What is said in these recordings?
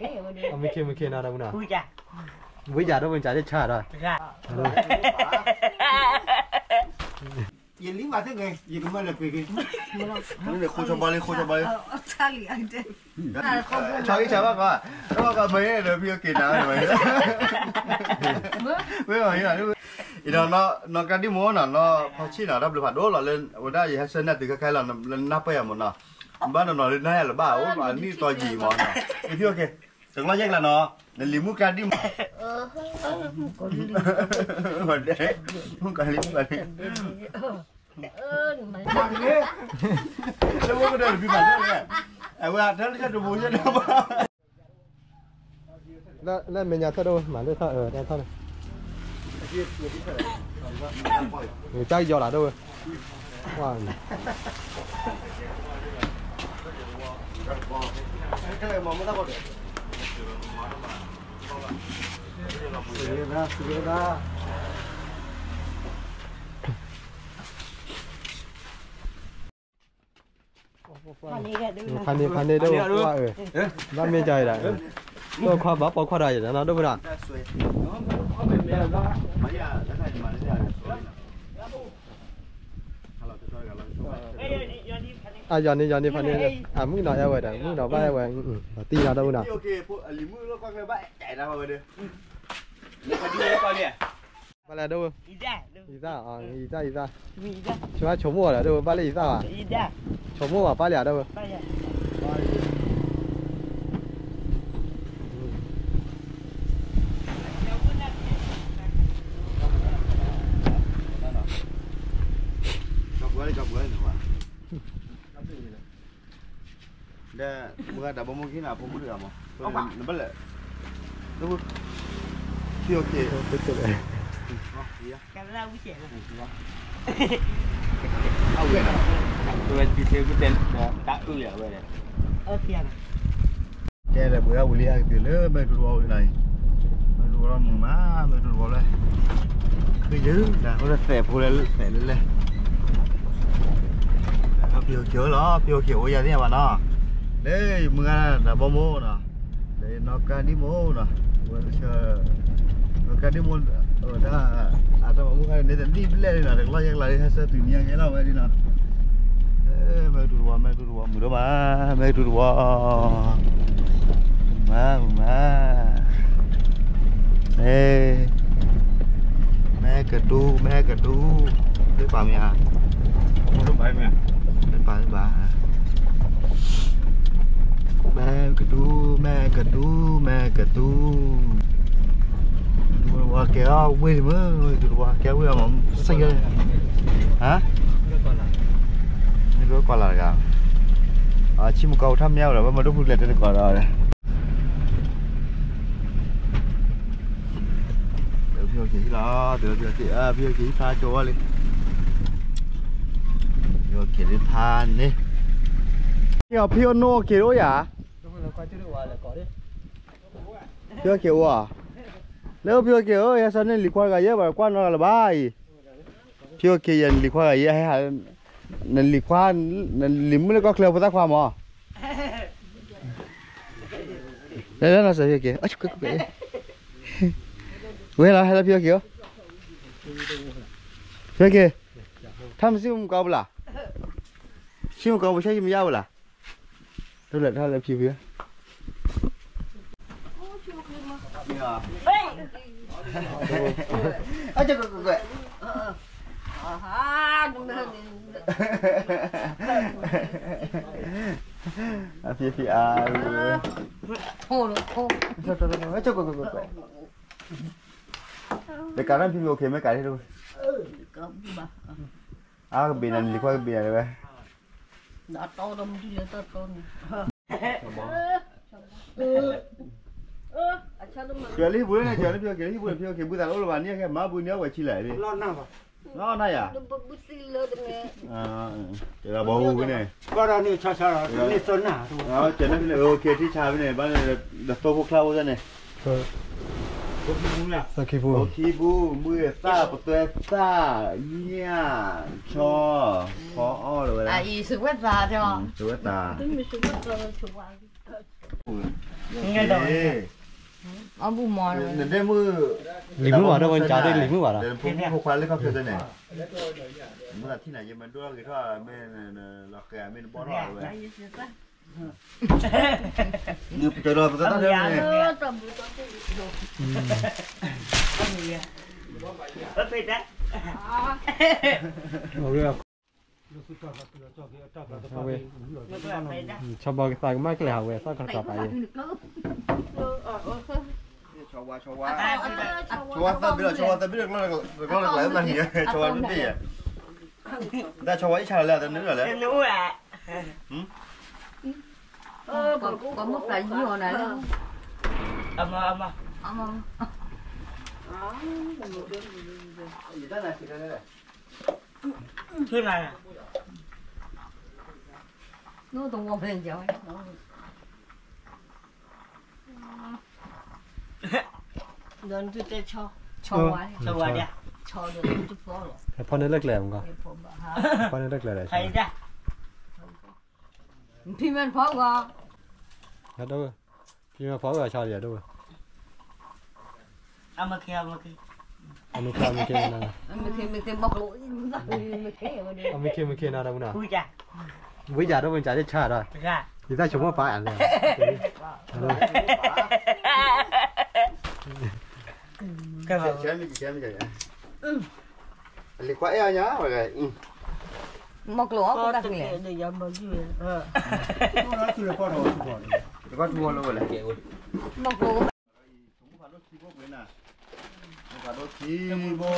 မ့ၢ်ခ့မ့ၢ်ခ့နီၤဒီးမနီၤ, ဝံယၤဒီးမနုၤကဆါဒီး, ယလံမၤသ့ၣ်ဂ့ၤ ယကမၢလၢၤကွံာ်က့ၤ, ဃိဆီဘီလံ ဃိဆီဘီလံ, ဆီဂံၢ်ဆီဘၣ်ကွၢ်, ဘၣ်ကွၢ်မ့ၢ်ဒီးဖံအိၣ်က့ၤနၤ, အံၤဒီးနီၢ်ကါဒံၣ်မိၢ်နီၤ နီၢ်ဖီဆံၣ်နီၤ တၢ်ဘျုးဖးဒိၣ်လီၤလၢ အဝဲဒၣ်ယဟဲဆၢနၢ်တုၤခဲခါလီၤ လၢနၢ်ပၢၢ်ယၤမ့ၢ်နီၤ, ဘၣ်နီၤနီၤလၢနၢ်ယၤလၢၤဘၣ်အိၣ်နီၤ နံၣ်တီယံာ်မ့ၢ်နီၤ, ဖံအိၣ်က့ၤ, တကလီၢ်ယဲၢ်ကလးနီၤ, နလံၤမုၣ်ကါဒံၣ်မိၢ်, မုၣ်ကါလံ မုၣ်ကါလံ, လၢဝဲကဒီးတဘံဘၣ်လၢ, အဝဲအတၢ်လၢတဘိယဲၢ်ဒီးဘၣ် လၢမဲာ်ညါထီၣ်ဒိၣ်ဝဲ မၤလၢထီၣ်အၢတၢ်ထီၣ်န့ၣ်, တၢ်ကယီၤလၢဒိၣ်ဝဲ, ဝါ, ဖးန့ၢ်ဖးန့ၢ်ဒိၣ်ဝဲ ဘၣ်မ့ၢ်ကါအံၤဒီး, ဒိၣ်ခွါဘၣ်ပိာ်ခွါဒီးအံၤဒီး ဒိၣ်မးဒီး, အယီၤန့ၣ် ယီၤန့ၣ်ဖးန့ၢ်, အမုၣ်ကနီၤအဲၣ်ဝဲဒီး မုၣ်ကနီၤဘၣ်အဲၣ်ဝဲ, တံၢ်လီၤဒိၣ်မးနီၤ, ဘၣ်လဲၣ်ဒိၣ်ဝဲ, ယသၣ်, ယသၣ်, ယသၣ်, ဆိကမိၣ်ဒီးဒိၣ်ဝဲ ဘၣ်လၢယသၣ်ဘၣ်, ဆိကမိၣ်ဘၣ်ဘၣ်လၢယသၣ်ဘၣ်, ဒီးမုၢ်ဂၤတၢ်ဘီမုၢ်ခံန့ၣ် အဖိမုၣ်တဂၤမး, နဘၣ်လဲၣ်, ဖံအိၣ်က့ၤ, အဝဲ, တၢ်အုၣ်ယၤဝဲ, ကဲဒီးပှၤဝံၤလံဟဲက့ၤလၢမဲာ်တူတဝီလံနီၤအံၤ, မဲာ်တူတဝီမုာ်မး, မဲာ်တူတဝီလၢ, ဃုယုၢ်နၤ အိၣ်လၢသဲးဖိလၢသဲးလၢလဲၣ်, ဖံအိၣ်က့ၤလီၤ ဖံအိၣ်က့ၤအိၣ်ယၤသ့ၣ်ညါဘၣ်နီၤ, လၢမုၢ်ဂၤတၢ်ဘီမုၢ်နီၤ, လၢနီၢ်ကါဒံၣ်မိၢ်နီၤ, ဝဲ, နီၢ်ကါဒံၣ်မိၢ်, အတၢ်, အတၢ်ဘီမုၢ်ခါန့ၣ် တနံၣ်ဘျဲၣ်လံနီၤ တကလီၢ်ယဲၢ်ကလးလံ ဟဲဆၢတုၤမံၤအကဲလီၤဝဲဒ်နီၤ, မဲာ်တူတဝီ မဲာ်တူတဝီမုာ်ဒိၣ်မး, မဲာ်တူတဝီ, မုာ်မး, မုာ်မး, မ့ၢ်, မဲာ်ကတူ, မဲာ်ကတူ, သ့ၣ်ပာ်မ့ၢ်ဧါ, သ့ၣ်ပာ်, သ့ၣ်ပာ်, မဲာ်ကတူ, မဲာ်ကတူ, မဲာ်ကတူ, ဝဲကဲအီၤဝ့ၢ်မ့ၢ်, ဝဲကဲအီၤဝ့ၢ်အမ့ၢ်, ဟါ, မ့ၢ်ကကွၢ်လၢ်တဂၤ, အဆံမုၢ်ကီၢ်ထီၣ်မ့ၢ်ဝဲဒီး ဝဲမၤဒိၣ်ဖုကျဲတဲတကိးဒီး ဖံအိၣ်က့ၤဟံၣ်လီၤ, တုၤလၢဖံအိၣ်က့ၤ, ဖံအိၣ်က့ၤဟံၣ်ဖးကၠီဝဲလံ, ဖံအိၣ်က့ၤလံဖးန့ၣ်, ဖံအိၣ်က့ၤအိၣ်ယၤ, ဖံအိၣ်က့ၤအိၣ်ဧါ, လၢဖံအိၣ်က့ၤဧၢ, ယဲစၢ်န့ၣ်လံၤခွါတဂၤယဲဘၣ်ကွၢ်နီတဂၤလၢၤဘၣ်အံၤ, ဖံအိၣ်က့ၤယဲနလံၤခွါတဂၤယဲဟဲဟး, နလံၤခွါ, နလံၤမုၣ်လၢကီၢ်ချၢဖိသၣ်ခွါမး လဲၤလၢနီၢ်စၢၤဖံအိၣ်က့ၤ, ဝဲလီၤဟဲလၢဖံအိၣ်က့ၤဧၢ, ဖံအိၣ်က့ၤ, ထါမစံမုၢ်ကီၢ်ပူၤလၢ်, စံမုၢ်ကီၢ်ပူၤဆဲယမုၢ်ယါပူၤလၢ်, ထါလၢဖံအိၣ်က့ၤ အဖံဖံအါ, တကးထီၣ်ဖံဖံ okay မ့ၢ်ကးဒ်, အကဘ့ၣ်နၤ နလံၤခွါကဘ့ၣ်နၤတဝဲ, ကၢၤလၢဟံၣ်ပူၤန့ၣ် ကၢၤလၢဖံအိၣ်က့ၤ လၢဟံၣ်ပူၤန့ၣ် ဖံအိၣ်က့ၤဘုသးလၢအိၣ်လၢၤဘၣ် နံၣ်အခဲ မၤဘူၣ်နံၣ်အဝဲဆံလၢၤ, လီၤနၢ်ယၤ, တဂၤဘီဟူန့ၣ်, ကၠဲၤန့ၣ်ဖဲန့ၣ် okay ထံဆါဖဲန့ၣ် ဘၣ်န့ၣ် ဒီးသိဖိချါဖိသၣ်န့ၣ်, ခံပူၤ မုၢ်သၣ် ပသွဲသၣ် ညၣ် ဆီ ဖီအီၣ်လၢၤဝဲဒၣ်, စဝဲသး, စဝဲသး, အဘူၣ်မီၢ် နဒဲမုၣ် လံၤမုၣ်ဘၣ်ဒီး ဝဲကးဒ်လံၤမုၣ်ဘၣ်ဒီး ဖိခွါလၢခီၣ်ဖျၢၣ်န့ၣ် မ့ၢ်ထံၣ်နၤယမၤဒိၣ်ဂ့ၤထီၣ် မ့ၢ်လီၤဃဲၤ မ့ၢ်နဘီထီၣ်ဝဲ နပကဒီးပသတၢ်န့ၣ် ဆီဘီကသးကမၣ်ကျဲၤဟးဝဲ သၣ်ခီတကးပာ်အံၤ ဆီဝါ ဆီဝါ ဆီဝါသၢဘ့ၣ်လီၤ ဆီဝါသၢဘ့ၣ်တကျီတကျါ သၣ်နံၤ ဆီဝါတဘ့ၣ်ယဲ တၢ်ဆီဝါအံၣ်ဆါလီၤလဲၣ် တနုာ်လီၤလဲၣ် ပှၤမ့ၢ်သးယံၤအီၤနၤလၢ အမ အမ နတဝီဖဲညါ ဒီးနသုတဲဆီ ဆီဝါ ဆီဝါဒၣ် ဆီဒီးနသုဖီလီၤ ဟဲဖီန့ၣ်လၢကျဲမး ဖီန့ၣ်လၢကျဲဒီး ဖံမ့ၢ်ဖီဂီၤ ဖံမ့ၢ်ဖီဂီၤဆီဒီး အမ့ၢ်ခ့ အမ့ၢ်ခ့ အမ့ၢ်ခ့ မ့ၢ်ခ့ မ့ၢ်ခ့ မ့ၢ်ခ့နၤဒီးမနုၤ ဝံယၤဒီးမ့ၢ်ကးဒ်ဆါဒီး ယသးဆိကမိၣ်ပာ်အလဲၣ် လံၤခွါအဲၣ်အီၤညါဝဲ မီၢ်ကျိၤအီၣ်ကတၢ်ကလဲၣ် တကွၢ်ထူဝီလၢဝဲလဲၣ် မီၢ်ကျိၤ မူဖးဒိၣ်ခံဘိ ဒီးအံသၣ်ဒီးဘိ ပ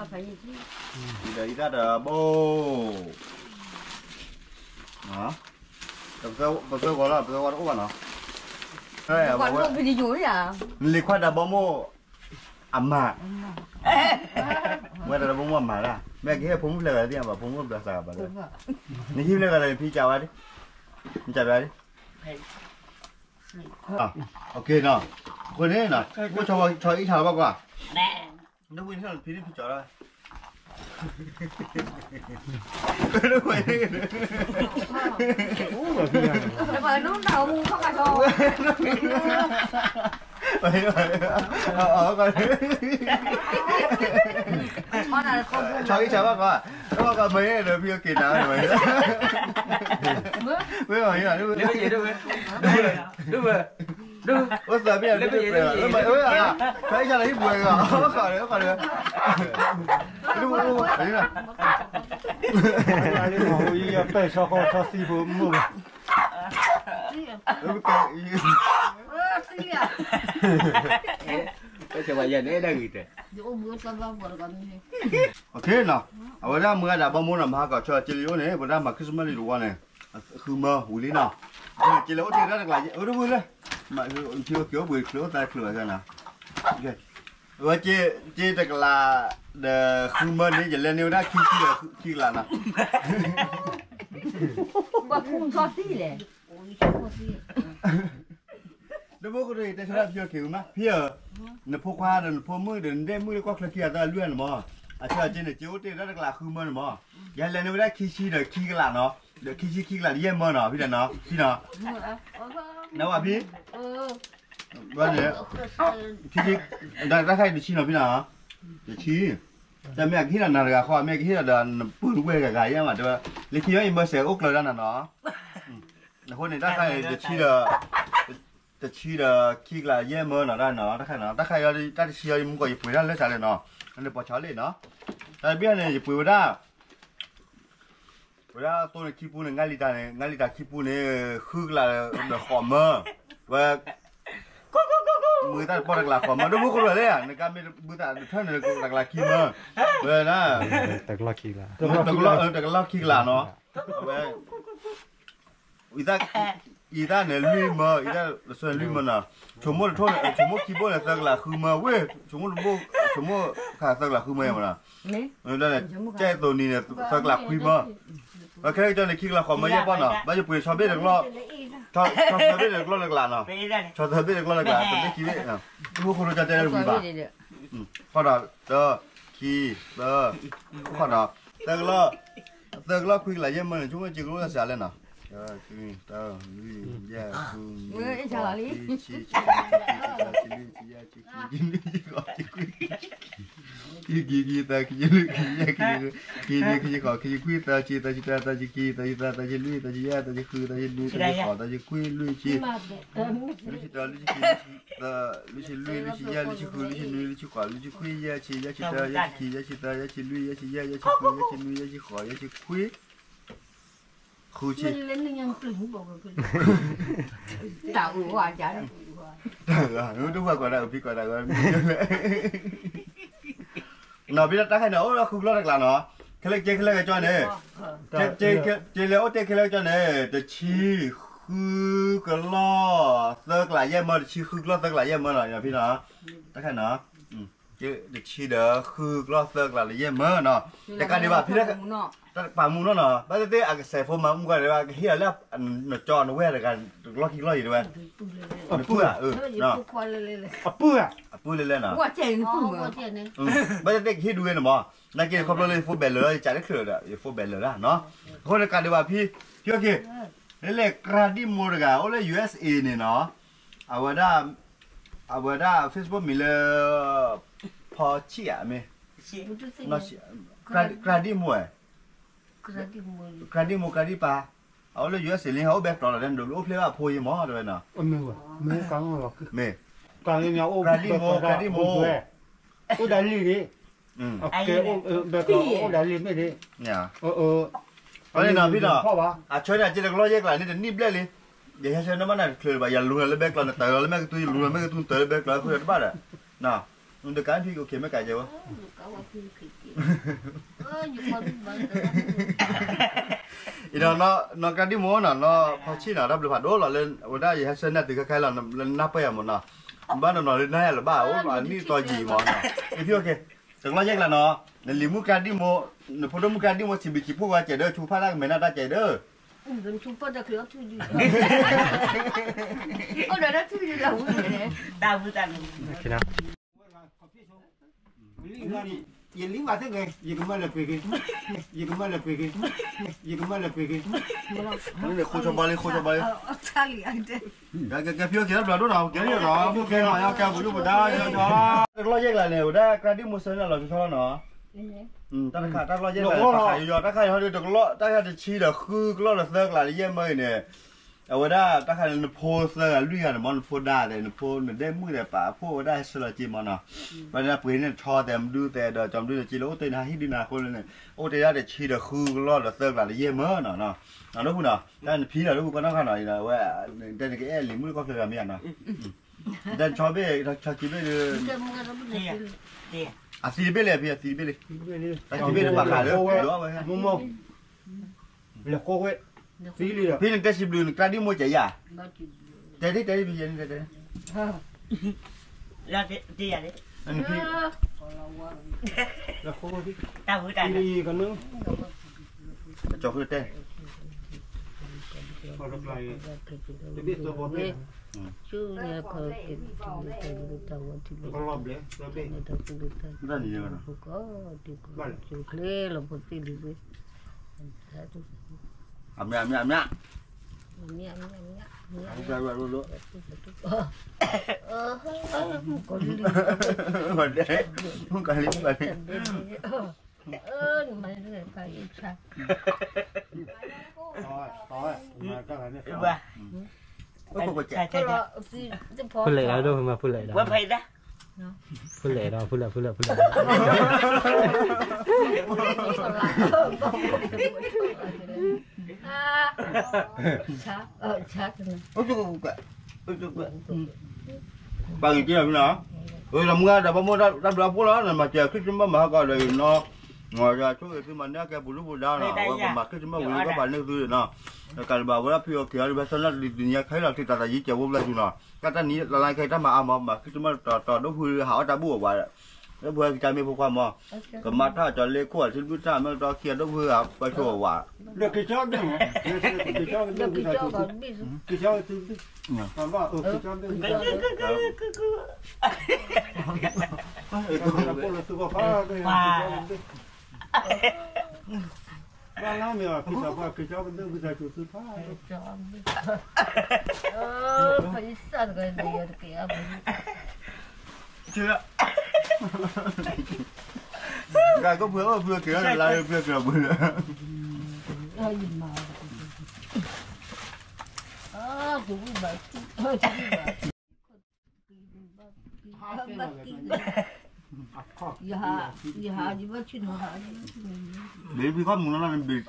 သၢဂီၤလီၤ ပသၢဂီၤတအိၣ်ဘၣ်နီၤ နလံၤခွါဒီးဘီမိၢ်အမၤ ဝဲဒီးဘီမိၢ်အမၤဒၣ် မ့ၢ်ကဟ့ၣ်ဖိမုၣ်ဖျဲးဂၤသ့ၣ်ညါ ဘၣ်ဖိမုၣ်ဘျီစးဘၣ်ဒီး နဟံၣ်ဖျဲးဂၤဒီးဖံကးဝါဒ် နကးဘၣ်ဒ် အဃိန့ၣ် အိၣ်ဆီအံၣ်ဆါလီၤဘၣ်ကွၢ် နဝံၤန့ၣ်ဖံန့ၣ်ဖံကၠီလီၤ ဆီအံၣ်ဆါဘၣ်ကွၢ် ဆီအံၣ်ဆါဘၣ်ကွၢ် အကမ့ၢ်ဒီးဖံက့ၤနၤ ဝဲ ဝဲ အိၣ်သးမ့ၢ် ဆီအံၣ်ဆါလီၤ ဟံၣ်ပှဲၤဂၤ ခီဒီး ခီဒီး ပၢ်ဆီဃီဆီသံဖိမုၣ်ဘၣ် ပၢ်ဆီဃီယဲန့ၣ်ဒၣ်ဂ့ၤတဲ အဝဲဒၣ်မုၢ်ဂၤဒၣ် ဘီမိၢ်နီၤ မဟါကီးဆီက့လံအိၣ်န့ၣ် ပဒၣ်မၤ Christmas လံတဝီန့ၣ် ဃုမၢဝံၤလံနီၤ က့လံအိၣ်တ့ၢ်တၢ်တကျး အိၣ်တဘုလၢ မ့ၢ်က့ၤအိၣ်ပှ့ၤချုးအိၣ်သးချုးဘၣ်နီၤ ဝဲက့တကလး ဒီးဃုမၢန့ၣ် ယလဲၤန့ၢ်ဝဲဒၣ်ခံဆံဒီးခံကလးနီၤ ပှၤခူၣ်ထီၣ်သံလဲၣ် ဒီးဖိကရၢ ယတဲဆၢဒၣ်ဖံအီၤက့ၤဝံၤမး ဖံဧၢ, နဖိခွါဒီးနဖိမုၣ်ဒီးနဒဲမုၣ်လၢကွၢ်ချၢခံဂၤသၢလွံၢ်ဂၤန့ၣ်မး, အဆၢက့န့ၣ် က့အိၣ်တ့ၢ်တၢ်တကလးဃုမၢန့ၣ်မး, ယဟဲလဲၤန့ၢ်ဝဲဒၣ်ခံဆံဒီးခံကလးနီၤ, ဒီးခံဆံခံကလးဒီးယဲၢ်မၢနီၤ ဖံဒီးနီၤ, ဖံနီၤ, နဝၤဖံ, ဘၣ်န့ၣ်, ခံဆံ, တၢ်ခါအံၤတဆံနီၤဖံနီၤ, တဆံ, တၢ်မ့ၢ်အကဟ့ၣ်ဒီးနၤတဂၤဃီ မ့ၢ်ကဟ့ၣ်ဒီးဒီးနပုၢ်နဝဲၢ်ဂၤဂၤယဲၢ်မး တဲဝဲ, လၢခံအံၤယမၢစဲးအိၣ်ကျၢၤဒၣ်နၤနီၤ အဃိန့ၣ် တၢ်ခါအံၤတဆံဒီး, တဆံဒီးခံကလးယဲၢ်မၢနီၤ တၢ်နီၤ တၢ်ခါနီၤ တၢ်ခါအံၤတၢ်တဆံအံၤ ယမူကီးယပှ့ၤတၢ်လၢစးလဲၣ်နီၤ, အန့ၣ်ပှၤဆီလ့ၣ်နီၤ, တၢ်တဘ့ၣ်န့ၣ် ယပှ့ၤဝဲဒၣ်, ဝဲဒၣ်သိန့ၣ်ခံပူန့ၣ် ငါးလံာ်တၢ်န့ၣ် ငါးလံာ်တၢ်ခံပူန့ၣ် ဃုကလးဒီးဃိးမၢ, ဝဲ မုၢ်တၢ်တပီၢ်တကလးဃိးမၢ ဒိၣ်မူခိၣ်လွဲၢ်လဲၣ် နကမ့ၢ်မုၢ်တၢ်ဒုးထၢၣ်န့ၣ် တကလးခံမၢ, ဝဲဒၣ်, တကလီၢ်ခံကလးနီၤ, ဝဲ အံသၣ်န့ၣ်လွံၢ်မၢ အံသၣ်လၢလွံၢ်မၢနီၤ, ဆိကမိၣ်တထိၣ်န့ၣ် ဆိကမိၣ်ခံဘိန့ၣ် သၢကလးဃုမၢဝဲ, ဆိကမိၣ်တဘိ, ဆိကမိၣ်ခါသၢကလးဃုမၢမနီၤ, ကဲသိးနံၤန့ၣ် သၢကလးခွံမၢ, ခဲကၠီန့ၣ် ခံကလးဃိးမၢယဲၢ်ပီၢ်နီၤ, ဘၣ်ယပှ့ၤဆီဘ့ၣ်တကလီၢ်, ဆီဘ့ၣ်တကလီၢ်တကလးနီၤ, ဆီဘ့ၣ်တကလီၢ်တကလး တဘ့ၣ်ခံဘ့ၣ်, တဘိခိၣ်တကၠီတဲတဝံၤဘၣ်, ဃိးဒီး တၢ ခံ သၢ, ဃိးဒီး သၢကလီၢ်, သၢကလီၢ်ခွံကလးယဲၢ်မၢန့ၣ် ဆိကမိၣ်စ့ကလိၣ်စ့လဲၣ်နီၤ တၢ် လွံၢ် ယဲၢ် ဃု နွံ ဃိး ခွံ ဆံ ဆံနွံ ဆံသၢ ဆံလွံၢ် ဆံယဲၢ် ဆံဃု ဆံနွံ ဆံဃိး ဆံခွံ ခံ ခံ ခံ သၢ ခံ လွံၢ် ခံ ယဲၢ် ခံ ခံ ခံ ခံ ခံ ခံ ခွံ သၢ ဆံ သၢ ဆံတၢ သၢ ဆံခံ သၢ ဆံသၢ သၢ ဆံလွံၢ် သၢ ဆံယဲၢ် သၢ ဆံဃု သၢ ဆံနွံ သၢ ဆံဃိး သၢ ဆံခွံ လွံၢ် ဆံ လွံၢ် ဆံတၢ လွံၢ် ဆံခံ လွံၢ် ဆံလွံၢ် လွံၢ် ဆံယဲၢ် လွံၢ် ဆံဃု လွံၢ် ဆံနွံ လွံၢ် ဆံဃိး လွံၢ် ဆံခွံ ယဲၢ် ဆံ ယဲၢ် ဆံတၢ ယဲၢ် ဆံခံ ယဲၢ် ဆံသၢ ယဲၢ် ဆံလွံၢ် ယဲၢ် ဆံယဲၢ် ယဲၢ် ဆံဃိး ယဲၢ် ဆံနွံ ယဲၢ် ဆံဃိး ယဲၢ် ဆံခွံ ဃုဆံ တၢ်အုၣ်ဝဲ တၢ်အုၣ်ဝဲ နီၤ ဖဲတၢ်ခါန့ၣ် အိၣ်ဒီးဃုကလီၢ်တကျးနီၤ ခဲလၢာ်ကဲခဲလၢာ်ကဲကၠီန့ၣ် ကဲလဲၤအိၣ်တ့ၢ်ခဲလၢာ်ကဲကၠီန့ၣ် တဆံဃုကလီၢ်သၢကျးယဲၢ်မၢ တဆံဃုကလီၢ်သၢကျးယဲၢ်မၢနီၤ ဖဲနီၤ တၢ်ခါနီၤ တဆံဒီးဃုကလီၢ်သၢကျးလၢယဲၢ်မၢနီၤ တကးဒံးဘၣ်ဖဲ ပာ်မူနီၤနီၤ ဘၣ်သ့ၣ်သ့ၣ်အကစဲးဖိမၤမူကီးဒီး ကဟ့ၣ်လီၤလၢ နကၠီနဝဲၢ်တဂၤ တကလီၢ်ခံကလီၢ်အံၤတဝဲ အပုၢ်ဧါ အပုၢ်ဧါ အပုၢ်လဲၣ်လဲၣ်နီၤ ဘၣ်သ့ၣ်သ့ၣ်ကဟ့ၣ်ဒုးဝဲန့ၣ်မး နာ်က့ခီဖျိလၢယဖိဘဲးလၢာ်လီၤ ယကးတချုးဒီး ယဖိဘဲးလၢာ်လၢနီၤ အဃိန့ၣ်ကးဒံးဘၣ်ဖဲ ဖဲ okay လၢလဲၤ ကရၤဒံၣ်မိၢ်တဂၤ အိၣ်လၢ ယူၢ်အ့းအ့း န့ၣ်နီၤ အဝဲဒၣ် အဝဲဒၣ် Facebook မံၤလၢ ဖီဆံၣ်ဧါ မ့ၢ် ကရၤဒံၣ်မိၢ်ဧါ ကရၤဒံၣ်မိၢ် ကရၤဒံၣ်ပၢ် အအိၣ်လၢ ယူၢ်အ့းအ့း လံ ဟဲအိၣ်ဘဲကျီးလီၤ ဒိးအိၣ်ဖျဲၣ်ဘၣ်အဖိယံၤမး တဲဝဲနီၤ မ့ၢ် ကရၤဒံၣ်မိၢ် ကရၤဒံၣ်မိၢ် အိၣ်ဒၣ်လံန့ၣ် ဘဲကျီးအိၣ်ဒၣ်လံမ့ၢ်န့ၣ် အန့ၣ်နီၤဖံနီၤ အဆၢန့ၣ် အက့တကလီၢ်ယဲၢ်ကျးန့ၣ် တနံၣ်ဘျဲၣ်လံ ယဟဲဆၢနမ့ၢ်နၤတချုးဘၣ် ယလူၤနၤလၢဘဲကျီး နတၢၤလီၤလၢမဲာ်ကသူ ယလူၤနၤမဲာ်ကသူ နတၢၤလၢဘဲကျီး ဃုတဘၣ်ဒီး နတကးဖံ okay မ့ၢ်ကးယဲၢ်ဝဲ အံၤဒီး နီၢ်ကရၤဒံၣ်မိၢ်နီၤ နီၢ်ဖီဆံၣ်နီၤ တၢ်ဘျုးဖးဒိၣ်လီၤလၢ အဝဲဒၣ်ယဟဲဆၢနၤတုၤခဲခဲလီၤ လၢနၢ်ပၢၢ်ယၤမးနီၤ ဘၣ်နီၤနီၤလၢနၢ်ယၤလၢၤဘၣ် အိၣ်အနံၣ်တီယံာ်မးနီၤ ဖံ okay တကလီၢ်ယဲၢ်ကျးနီၤ နလံၤမုၢ်ကရၤဒံၣ်မိၢ် နဖိဒိၣ်မုၢ်ကရၤဒံၣ်မိၢ် စံးဘျုးစံးဖှိၣ်ဝဲကဲဒီး ဆူဖးတၢ်ကမဲာ်နၢ်တၢ်ကဲဒီး ယလံၤဝဲသ့ၣ်ဂ့ၤ ယကမၢလၢပှ့ၤက့ၤ ယကမၢလၢပှ့ၤက့ၤ ဃိဆီဘီလံ ဃိဆီဘီလံ ကဲ ကဲ ဖံ okay တၢ်ဘျုးဒိၣ်နီၤ ကဲလံနီၤ ကဲ မၤယီၤ ကဲ ပူၤဒိၣ်ပူၤဒါ တကလီၢ်ယဲၢ်ကျးန့ၣ် ဝဲဒၣ်ကရၤဒံၣ်မိၢ်ဆၢနၤလီၤဆီဆီလီၤနီၤ တၢ်တခါ တၢ်တကလီၢ်ယဲၢ်ကျးန့ၣ် တခါယီၤ တၢ်ခါယီၤ တကလီၢ် တၢ်ခါတဆံဒီးဃုကလီၢ်ဒီးသၢကျးလၢယဲၢ်မၢအံၤန့ၣ် အဝဲဒၣ်တၢ်ခါန့ၣ် နဖိသၢဂၤလွံၢ်ဂၤန့ၣ်မး နဖိဒါသ့ၣ် နဖိ နဒဲမုၣ်သ့ၣ် ပာ်ဖှိၣ်ဝဲဒၣ်ဆှၢလီၤက့ၤမးနီၤ ဘၣ်န့ၣ်ပှ့ၤန့ၣ်ထီသဲး မဒုသဲးဒီး ကၠီမဒုန့ၣ်က့လၢအိၣ်တ့ၢ်နဟးဟံၣ်ဒုနၤအဃိန့ၣ် အိၣ်တ့ၢ်ဒၣ်တဆံဒီးဃုကလီၢ်ဒီးသၢကျးလၢယဲၢ်မၢနီၤ နီၤ နီၤဒိၣ်ဖုနီၤ တၢ်နဖံနီၤ ဒိၣ်ဖုကီၢ်နီၢ်ခါနီၤ အဝဲ တဲနကအဲၣ်လံၤမုၣ်တကီၢ်ချၢဂၤမ့ၢ်ဧါနီၤ တၢ်ဆီဘ့ၣ် ဆီခံဘ့ၣ်ဒီး အသံတဘ့ၣ်လဲၣ် ဖံ အသံတဘ့ၣ်လဲၣ် တၢ်သံဘ့ၣ်တဘ့ၣ်လၢ လဲၤဃိဝဲ ဖံန့ၣ်တဲစံးဘျုးနကရၤဒံၣ်မိၢ်ကဲယၤ တဲဒ် တဲဒ် ဖံယဲန့ၣ် တဲ လၢတ့ယၤလံ ဖံ လဲၤဃိဝဲ တၢ်ဝံတၢ်နၢ ကၠီဃုတဲ တဘ့ၣ်သၢဘီဘ့ၣ် ဆူညါခီက့ၤ တၢ်ဝဲထံၣ်ဘျုး တၢ်န့ၣ်ယဲၢ် ကျိၤကျဲလီၤဖိသ့ၣ်ဒ်သိး အမ့ၢ် အမ့ၢ် အမ့ၢ် အမ့ၢ် အမ့ၢ် မုၣ်ကီၤလံၢ် မုၣ်ကီၤလံၢ် မုၣ်ကီၤလံၢ် ဖုလဲၣ်ဒီး ဒိၣ်ဖုမၤဖုလဲၣ်ဒီး ဖုလဲၣ်ဒီး ဖုလဲၣ် ဖုလဲၣ် ဖုလဲၣ် ပာ်ဂံၢ်က့ၤလီၤမ့ၢ်နီၤ, အၢ ဒီးမုၢ်ဂၤဒီးဘၣ်မိၣ်တၢ်ဘျုးအဖှိၣ်လီၤ, နမၤစၢၤခရံာ်စမၢ်မၤဟးဂီၤဒီးနီၤ, ဆိၣ်ဂ့ၤသုမၤန့ၢ်ကဲပူၤဒူပူၤဒါနီၤ, အဝဲကမၤခရံာ်စမၢ်ဝံၤလၢကီၢ်ပၤန့ၢ်သုနီၤ, ကးလၢဘၣ်ဝဲဒၣ်ဖံးအီၤက့ၤအီၤဒီး ဘၣ်ဆၣ်နာ်တလံၤတနံၤညါခဲအံၤလီၤ တံၢ်တၢ်သးယံၤကဲဝဲပျဲၢ်သုနီၤ, တၢ်တနံၤလၢ်လၢ်ခဲအံၤတၢ်မၤအါမး မၤခရံာ်စမၢ်တီၤတီၤဒိၣ်ဖုဟးအီၣ်တၢ်ဘူၣ်အဝဲ လၢပှၤကစၢ်မ့ၢ်ဖိခွါမး, ကမၤထီၣ်ကၠီၤလ့ခိၣ်အထံတဘျုးတၢ်မ့ၢ်ကတီၢ်ခံအဒိၣ်ဖုဟးပှဲၤဆိအဝဲ, လၢက့ၤကၠီဒိၣ်, က့ၤကၠီဒိၣ်, က့ၤကၠီဒိၣ်, က့ၤကၠီဒိၣ်, က့ၤကၠီဒိၣ်, က့ၤကၠီဒိၣ်, က့ၤကၠီဒိၣ်, က့ၤကၠီဒိၣ်, ဘၣ်လၢမ့ၢ်အီၤ ဖံသးပှၢ်က့ၤကၠီကဒုၣ်ဖံသးစူၤသုဖး ကၠီ ဖံသးတကဲဒီးယတကဲအပူၤ ဂၤကဖုဖုက့ၤလၢလါဖုက့ၤလီၤပူၤလၢ ယမၤ တဝံၣ်ဘၣ် တဝံၣ်ဘၣ် ယဟ ယဟ ယဘၣ်ဆ့ၣ်နီၤ ယဘၣ်ဆ့ၣ်နီၤ ဘ့ဘံခီမူနီၤ ဘ့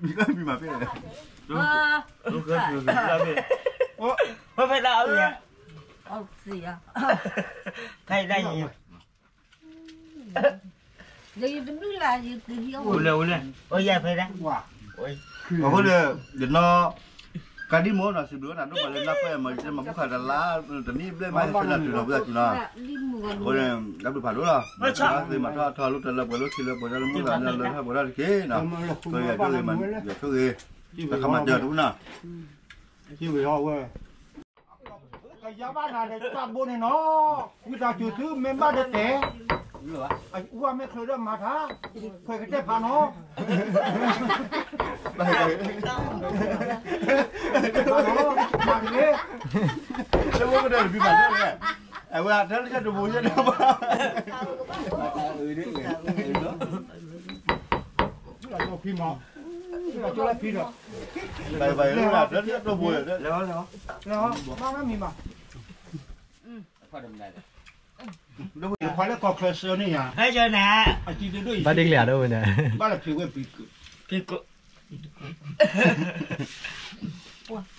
ဘံခီမူမၤဖဲလဲၣ် ဖဲဒၣ်အီၤ ဖဲဒၣ်အီၤ ယတဘျုးလၢယတဟံးအီၤ အိၣ်လၢ အိၣ်လၢ အိၣ်ယၤဖဲဒၣ် အဃိန့ၣ် ယနီၢ် ကၤဒံမိၢ်နီၤ စံးဘျုးနၤဒိၣ်မးလၢနၢ်ပၢၢ်မၤယတဲမၤဘူၣ်ဃာ်တလါ တနံၣ်ဘျဲၣ်မး ဟဲဆၢနၤတုၤလီၤဝံသးစူၤနီၤ အဃိန့ၣ် တၢ်ဘျုးဖးဒိၣ်လီၤ မၤသ့မၤထီၣ်ထီၣ်လိၣ်တၢ်လၢပှဲၤလိၣ်ထံလၢပှဲၤတၢ်လၢမုၢ်သးလၢထီၣ်ပှဲၤထီၣ်တက့ၢ်နီၤ ကယၤကၠိဂ့ၤ တခါမၤစၢၤတအိၣ်နီၤ ကယၤဘၣ်နၤဒီးတၢ်ဘိန့ၣ်နီၤ ဝံသးစူၤသုမ့ၢ်ဘၣ်ဒီး တဲ အူအမ့ၢ်ချုးဒီးမၤထါ ခွဲးကတဲဖးနီၤ မၤတဂ့ၤ လၢဝဲကဒီးတဘံၤဘၣ်လၢ အဝဲအတၢ်လၢတၢ်တဘိယဲၢ်ဒီးဘၣ် ဖံမၤ ဘၣ်ဘၣ်လၢတၢ်တဘိ မၤမံၤမၤ ခွါလၢကီၢ်ချၢဆၢန့ၣ်ယါ ဘၣ်ဒ်ကလၢၤဒိၣ်ဝဲန့ၣ် ဘၣ်လၢဖံဝဲဖံ ဖံ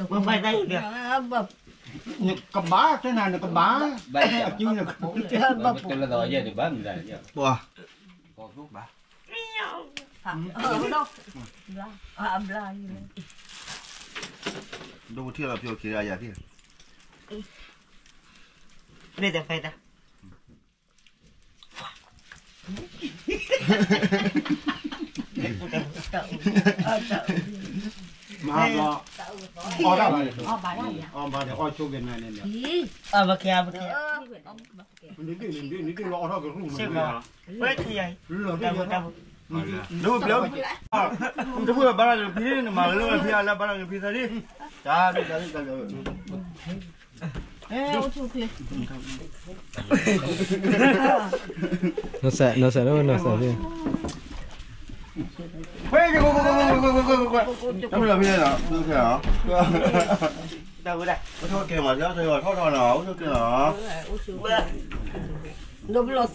ဝဲဖဲတၢ်အံၤ နကဘၣ်တဲနၤနကဘၣ် အကံနကဘၣ် ပှၤ ဒိၣ်ထံၣ်လီၤဖျိက့ၤအယၤသ့ၣ် မ့ၢ်တဖဲတၢ် မၤဘျီ အီၣ်တၢ်ဘၣ်န့ၣ် အီၣ်ဘၣ်န့ၣ် အီၣ်ဆိက့ၤနၤန့ၣ် အဘကဲ အဘကဲ နဒုၣ်နဒုၣ်နဒုၣ်လီၤအီၣ်ထီၣ်ကရူၢ်မး ဝဲခံယၤ လီၤဒုၣ်လီၤ ဒိၣ်ဘျီ တဖုဘၣ်လၢဖံနမၤလၢဖံအလၢဘၣ်လၢဖံသးဒ် တၢ်ဒ်တၢ်ဒ်တၢ်ဒ် နီၢ်စဲး နီၢ်စဲး နီၢ်စဲး တၢ်မ့ၢ်လီၤဖဲလဲၣ်နီၤ အိၣ်ဆိးက့ၤမး ထီၣ်ထီၣ်နီၤ အိၣ်ဆိးက့ၤနီၤ ဒိးဘျီၣ်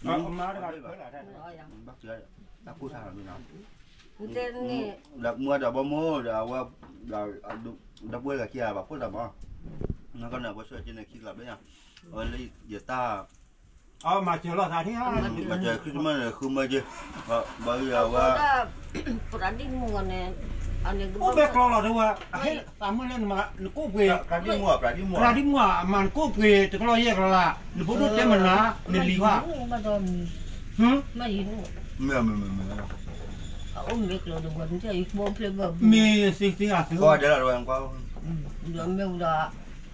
သံတအီၤလၢ တၢ်ကိၢ်ဆါနီၤ မ့ၢ်တန့ၣ် ဒီးမူဒီးဘီမိၢ်ဒီးအဝဲ ဒီးပှဲၤဂၤခံဂၤဘၣ်ဖှိၣ်သးမး နကန့ၣ် ပှၤဆှၢက့ၤန့ၣ်ခံကလးဘျဲၣ်ညါ အဝဲလၢယတၢ် မၤစၢၤလီၤသးန့ၣ် မၤစၢၤခရံာ်စမၢ်န့ၣ် ဃုမၢက့ၤ ဘၣ်အဝဲ ပရၤဒံၣ်မူဂီၢ်န့ၣ် အိၣ်ဘဲကျီလီၤတဝဲ အဟဲသးမုၢ်လၢနမၤနကိၣ်ပှ့ၤ ပရၤဒံၣ်မူ အမၤနကိၣ်ပှ့ၤတကလီၢ်ယဲၢ်ကလး နဖိဒိၣ်တဲမနုၤ နလံၤဘၣ် မ့ၢ် မ့ၢ် မ့ၢ် မ့ၢ်သ့သ့အသု မ့ၢ်ဝဲဒီး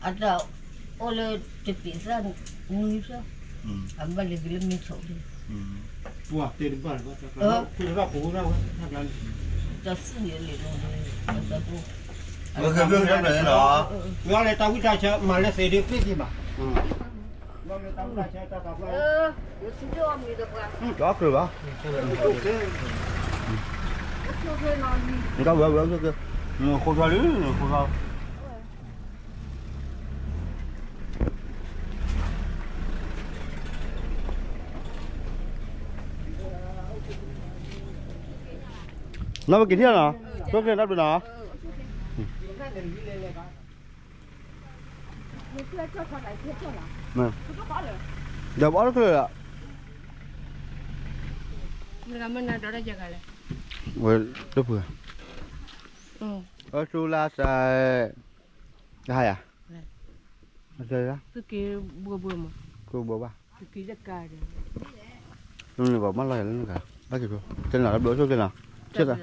အတၢ်အိၣ်လၢတပ့ၤသၣ်နွံဖျၢၣ် အဘၣ်လဲၤက့ၤလၢမ့ၢ်ဆိး ပှၤတဲတဘၣ်လၢၤဘၣ် တၢ်ကျါ တၢ်ပူၤဝဲဒၣ်ဝဲ တၢ်ကျါန့ၣ် တၢ်သူၣ်န့ၣ်လဲၤလီၤ တၢ်ပူၤ ဝဲကဲဘျုးကဲဘျုးန့ၣ်လီၤ ဝဲလဲၤတၢ်ဝံၣ်တၢ်ဆၢ မၤလဲၤသ့ဒ်ပ့ၢ်က့ၤဘၣ် ဝဲလဲၤတၢ်ဝံၣ်တၢ်ဆၢ တၢ်သးပှၢ် ဒီးကြၢးဘၣ် ကဝဲဝဲကဲ ဃိထီၣ်လံ ဃိထီၣ် နီၢ်ပက့ၤထံၣ်နီၤ ကျိၣ်ကျဲတၢ်ဘျုးနီၤ ဒီးပအီၣ်တကျၢၤလီၤ ဝဲတပှၤ အၢ သူလါစဲ တဟါယၤ သုက့ၤဘှီဘှီမး ကဘှီဘၣ် သုန့ၣ်ဘၣ်မၢလီၤယၤလၢနဂၤ ဘၣ်က့ၤဖိ တဲနၤလၢဘျီအိၣ်ဆိးက့ၤနီၤ ကဲသး